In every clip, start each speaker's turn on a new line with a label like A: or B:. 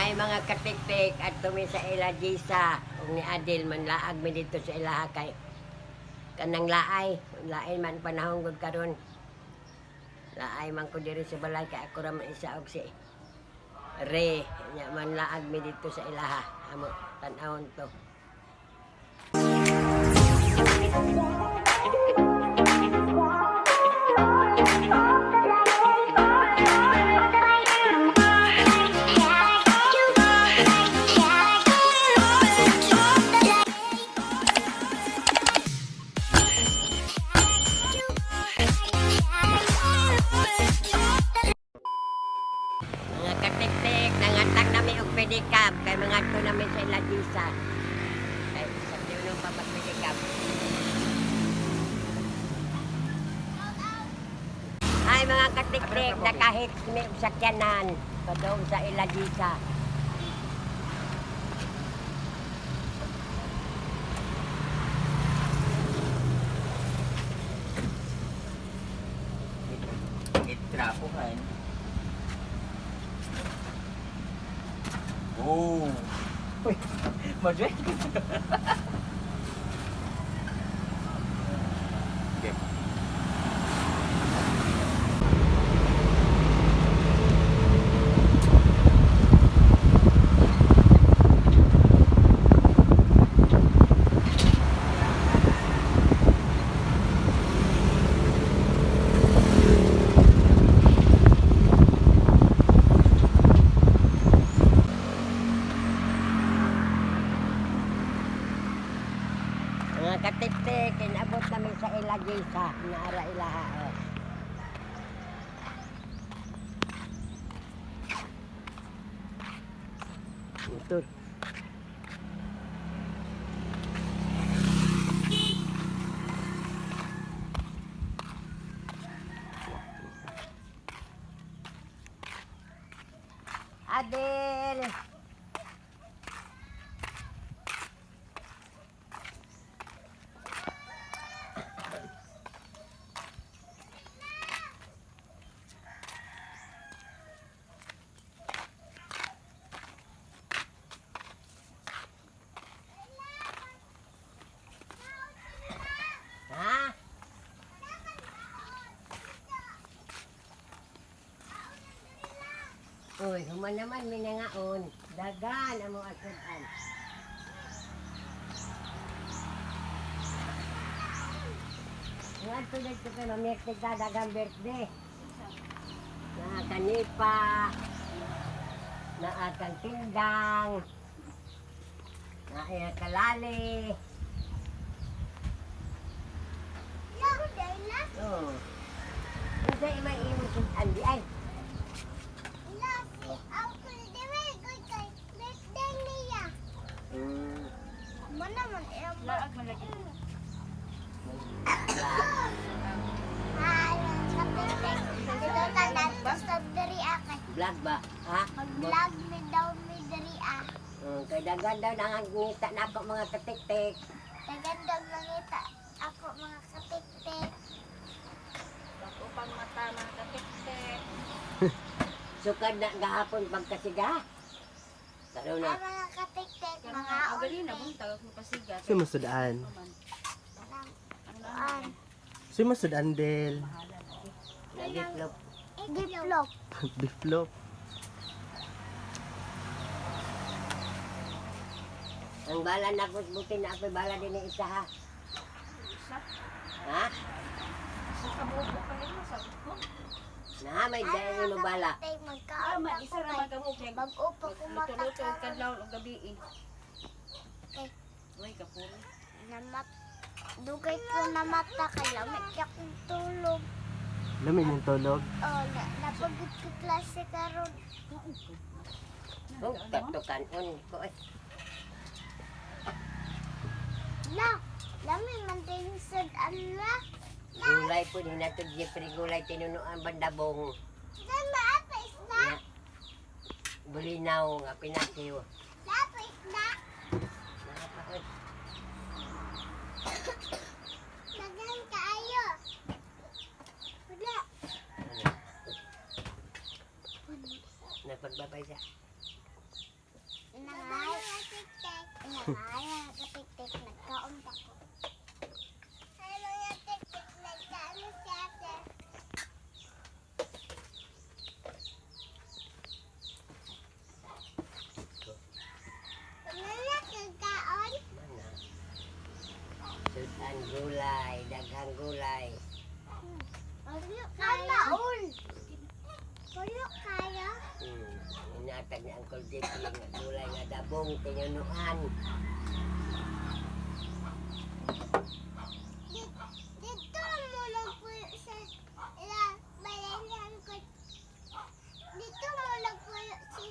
A: Hi, mga katiktik, at tumi sa ila Jisa ug ni Adel, manlaag mi dito sa ilaha kay kanang laay, laay man panahon gud karon. Laay man ko diri sa balay kay ako ra man isa og si Re nya manlaag mi dito sa ilaha. Amo tan-awon to. Mga katiktik, nangatang nami og pedicab kay mangadto nami sa ila Jisa. Kay sa tiunong pa mag-pedicab. Ay, mga katiktik, nakahit mi og sakyanan padung sa ila Jisa.
B: Itrapo ka eh. Oh! Uy! Madre! Okay.
A: Mga katiktik, inabot namin sa ila Jisa, naara ilaha. Oh. Motor. Adel! Ha? Uy, human naman minangaon. Dagan amo asudan. Nga to dito kay mamiyek ta dagang birthday. Na kanipa, na atang tindang, na iya kalali. Oo. Unsa imay imo sudan di ay?
C: Laag man lagi.
A: Vlog ba? Ha?
D: Mag-vlog mi daw mi diri ah.
A: Kay dagan daw nangangita na ako, mga katiktik.
D: Dagandang nangita ako, mga katiktik.
C: Bako pang mata, mga katiktik.
A: Sukad na gahapon pagkasiga. Karon na.
D: Ay, mga katiktik,
C: Pero
D: mga
C: nga, agali na
D: unti.
C: buntag ako pasigat.
E: Sino masudaan?
D: Kuan.
E: Sino masudaan, Del?
A: Nagitlog.
D: Giplok.
E: Biflop.
A: Ang bala na ko buti na ako'y bala din ng isa, ha.
C: Isa.
A: Ha?
C: Isa ka buko pa rin, sabi ko.
A: Na may dahil mo bala.
D: Katiktik,
C: Ah,
D: magkaon
C: ma,
D: ako
C: isa ra
D: kay
C: man kamo kay
D: Mag-upo ko mata
C: Luto-luto og
D: karon.
C: kadlaw og gabi eh.
D: Okay.
C: Uy, kapuro.
D: Namat dugay ko na mata kay lamig kay akong tulog.
E: Lamin yung tulog.
D: Oh, na, napagod ko klase karon.
A: Oh, katukan on ko eh.
D: La, lami man din sad ala.
A: Gulay po hinatod Jeffrey, gulay tinunuan bandabong.
D: Lama apa isda?
A: Nga. Bulinaw nga pinasiw.
D: La apa isda?
A: Nakapakot.
D: Dagan kaayo. Wala.
A: Napagbabay siya.
D: Inangay. Inangay, mga katiktik, nagkaon pa ko. Ay, mga tiktik, nagkaon siya, sir. Ano na kagkaon?
A: Mana. Sudan gulay, daghang gulay.
D: Kamaon. Puyo kayo.
A: Inatag ni Uncle Jeffrey nga gulay nga dabong tinunuan.
D: Dito mo nagpuyo sa ila balay ni Uncle. Dito mo nagpuyo si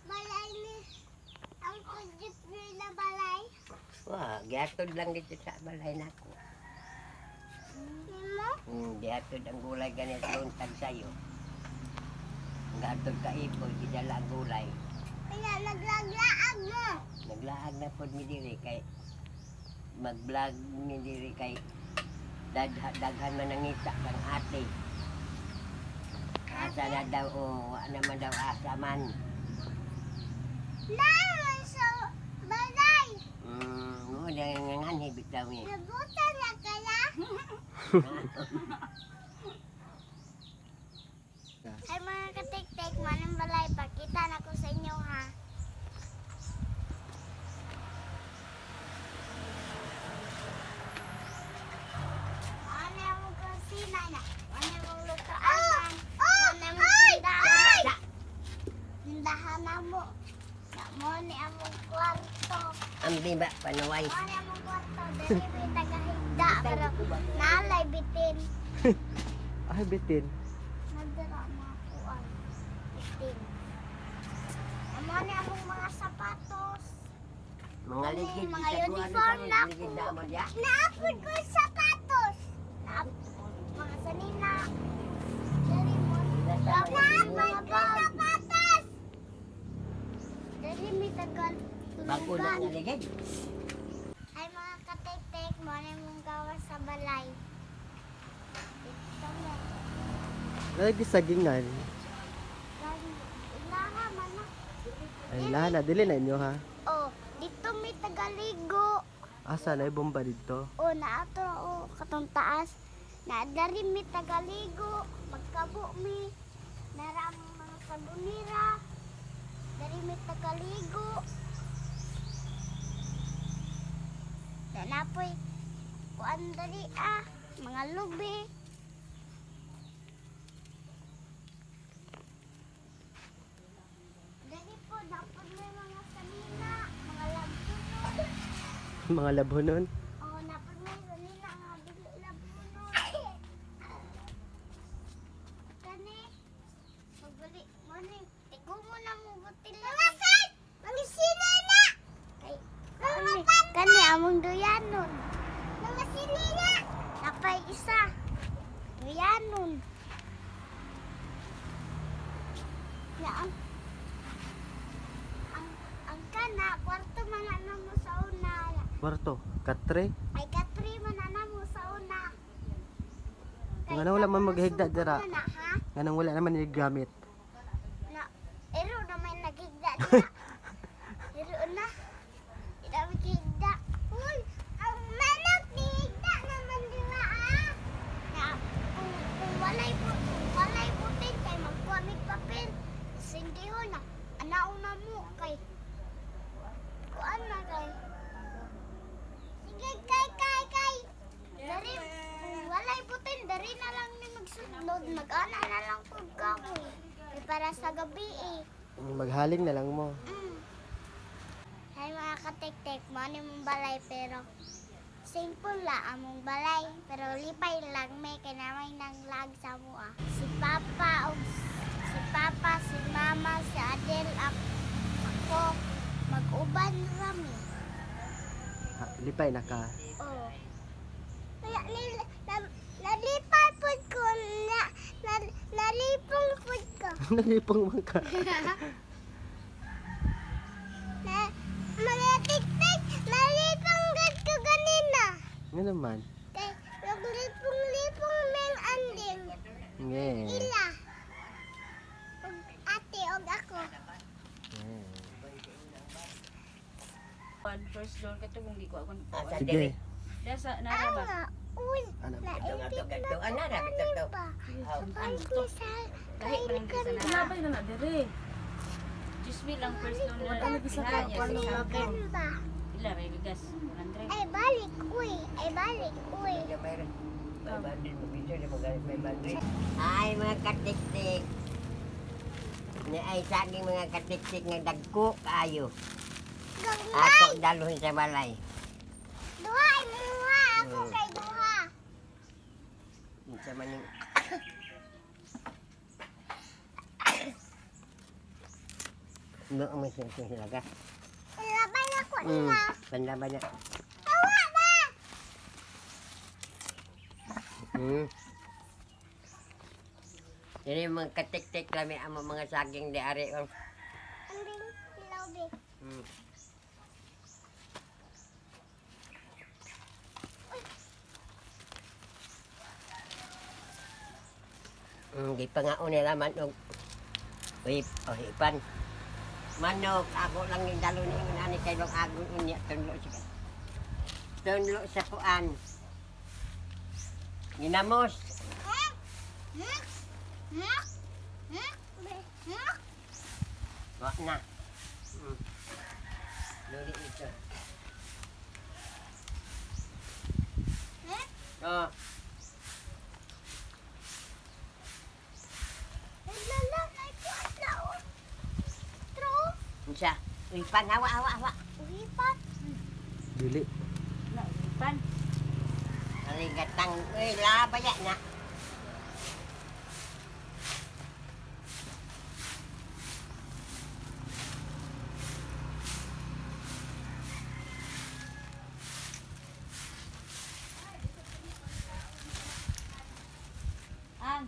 D: balay ni Uncle Jeffrey na balay.
A: Wah, gihatod lang dito sa balay nako.
D: Nimo?
A: Gihatod ang gulay ganit luntag sayo. Gihatod ka ipoy, gidala ang gulay.
D: Kaya naglaglaag mo.
A: Naglaag na pod mi diri kay mag-vlog mi diri kay daghan man ang ngita kang ate. Asa na daw o wa naman daw asa man.
D: Naman sa balay.
A: Mo na nga nganhi bitaw ni.
D: Nabutan na kaya? Ay mga katik-tik, manang balay, pakita na ko sa inyo ha. Ano ang kusina na? Ano ang lutoan? Ano ang tindahan? Tindahan na mo. Sa mo ni among kwarto.
A: Ang biba panuway.
D: Mo ni among kwarto. Dali may tagahigda. Pero nalay bitin.
E: Ay, bitin.
D: Nagdala mga kuan. Bitin. Amo ni among mga sapatos.
A: Mga ligid
D: Mga
A: sa kuan
D: uniform na
A: ligid na mo diya.
D: Naapod ko yung sapatos. Naapod mga sanina. Dali mo. Naapod ko yung sapatos. Dali may tagal.
A: Bago na nga ligid.
D: Ay mga katek-tek, mo na mong gawa sa balay. Dito mo.
E: Lagi sagingan.
D: Ilaha man na.
E: Ay, laha na. Dili na inyo ha.
D: Oh, dito may tagaligo.
E: Asa na bomba dito.
D: O, naato o katong taas. Na dari mi tagaligo, magkabo mi. Nara ang mga sabonira. Dari mi tagaligo. Danapoy kuan dari ah, mga lubi. Dari po, dapat may mga sanina, mga labtunon.
E: Mga labonon.
D: Oh, napag may sanina nga dili labunon. Kani magbali mo ni tigo mo na mo butil. Mga sad, mga sinina. Kay kani, kani among duyanon. Mga sinina. Napay isa. Duyanon. Ya, ang ang ang kana kwarto man na mo sa una.
E: Kwarto. Katre.
D: Ay, katri man na mo sa una.
E: Kung ano, wala man maghigda dira.
D: Na, ha?
E: Nganong wala naman yung gamit.
D: Na, ero na may naghigda dira. Ero na. Ero maghigda. Uy, ang manok nihigda naman dira ah. Na, kung walay po, kung walay putin kay magkuha mig papel. Sindihon na. Anaon na mo kay kuan na kay. Sige, kay, kay, kay. Dari, kung walay putin, dari na lang ni magsunod. Mag-ana na lang pud kahoy. Kay para sa gabi eh.
E: Maghaling na lang mo.
D: Hi mga katek-tek, mo ni mong balay pero simple la among balay pero lipay lang may kay namay nang lag sa mua. Si Papa og si Papa, si Mama, si Adel, ako mag-uban rami.
E: Ha, lipay na ka.
D: Oh. Kaya nalipay pud ko na, na nalipong pud ko.
E: Nalipong man ka.
D: Na, mga tik-tik, nalipong gud ko ganina.
E: Nga naman.
D: Kay naglipong-lipong meng anding.
E: Nge.
D: Ila. Og ate og ako.
E: Nge.
C: One first door katong di ko ako.
A: Ah, sa
E: Sige.
A: diri.
C: Dasa nara ba?
D: Nga, uy,
E: Ano?
A: Gadto gadto gadto. Ana ra bitaw to.
D: ba?
A: Oh.
D: Balik ni sa
C: Lahi pa lang sa nara.
F: Labay na na dire.
C: Diyos lang first door na.
F: Wala lagi sa
C: Ilaha niya,
F: kakuan ng
C: 600.
F: labay.
D: kan ba?
C: Ila may bigas 100.
D: Ay, balik, uy. Ay, balik, uy.
A: Ay, mga katiktik. Ni ay saging mga katiktik nga dagko kaayo.
D: Gamay!
A: Ako daluhin sa balay.
D: Duha, ay muha. Ako kay duha.
A: Unsa man ning No, ang may sila ka.
D: Labay na ko nila.
A: Panlaban na.
D: Tawa ba?
A: Yan yung mga katiktik lami ang mga saging di ari. Oh.
D: Ambing, hilaw, be.
A: Di pa nga nila manok. Uy, oh, ipan. Manok, ako lang yung dalo ni yung nani kay long agon unya tunlo sa tunlo sa kuan. Ginamos. Wa na. Luli ito. Oh,
D: Lala, ay kuat na, oh. Tro,
A: unsa? Uy, pan hawa hawa hawa.
D: uhipat.
E: Dili.
C: Na pan.
A: Aligatang, uy, labaya na.
C: Ang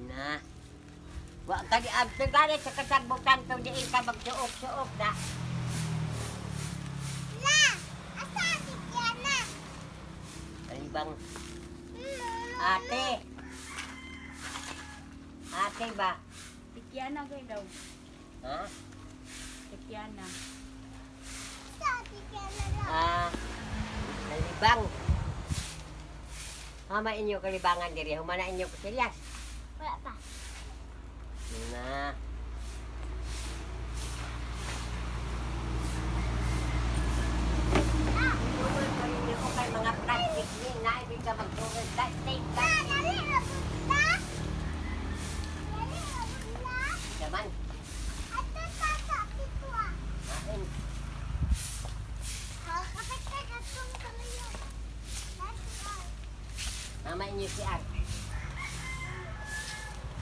A: Na. Wa ka di abto gani sa kasagbutan to di ka magsuok-suok na.
D: La, asa si Kiana?
A: Kalibang ate. Ate ba?
C: Tikyana kay daw.
A: Ha?
C: Tikyana.
D: Asa si Kiana la?
A: Ah. Kalibang. Hama inyo kalibangan diri, humana inyo kusilyas.
D: Wala pa.
A: Na. Inyo ko kay mga plastic ni na ibig ka magtungod plastic.
D: La, dali na punta. Dali na punta.
A: Daman.
D: Ato tata pitwa.
A: Main.
D: Kapit ka katong kalayo. Nasa.
A: Mama inyo si Art.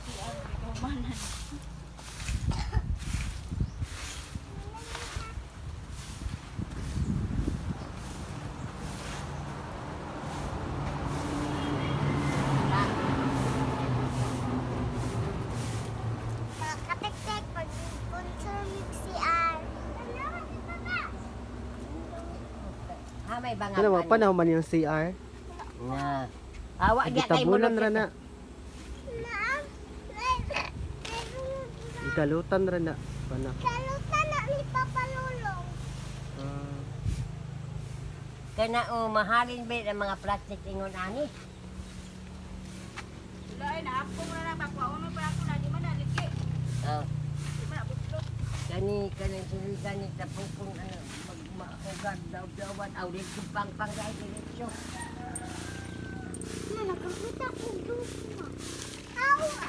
C: Si ang kumanan.
D: Mga katektek, pag-sponsor mig CR. Ano, si Papa?
A: Ha, may banga
E: Ano pa na man yung CR?
A: Na. Awa di kay
E: Gitabunan ra na.
D: Na,
E: Igalutan ra na. Pana.
D: Kalutan na ni Papa Lulong.
E: Ah,
A: Kana o mahalin ba ang mga plastic ingon ani?
C: Wala ay naako mo na lang bakwaon mo pa ako na di man na ligi.
A: Oh.
C: Di man na butlot.
A: Kani kani sili kani tapukong ano magmakugan daw dawan aw dito pang pang dai diretso.
D: Na, nakakita ko lupa. Awa!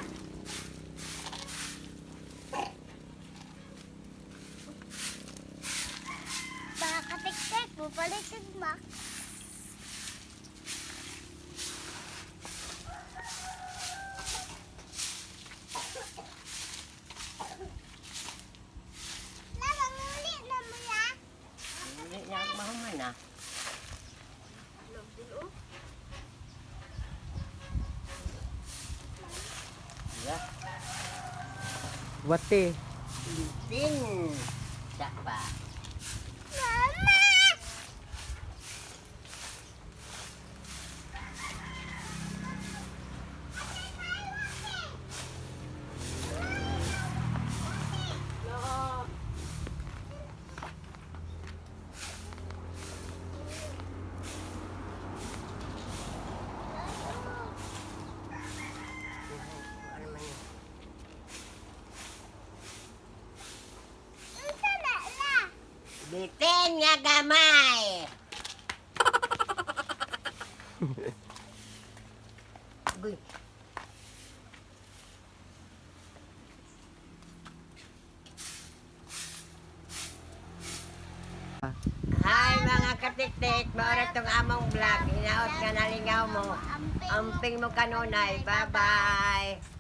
D: Mga katektek, bubalik ang mak. La, manguli na mo ya.
A: Hindi na ako mahuman ah. Yeah.
E: Wate.
A: Tin. Sa pa.
D: Mama!
A: Kain nga gamay. Guy. Hi mga katiktik, maura tong among vlog. Hinaot nga nalingaw mo. Amping mo kanunay. Bye-bye.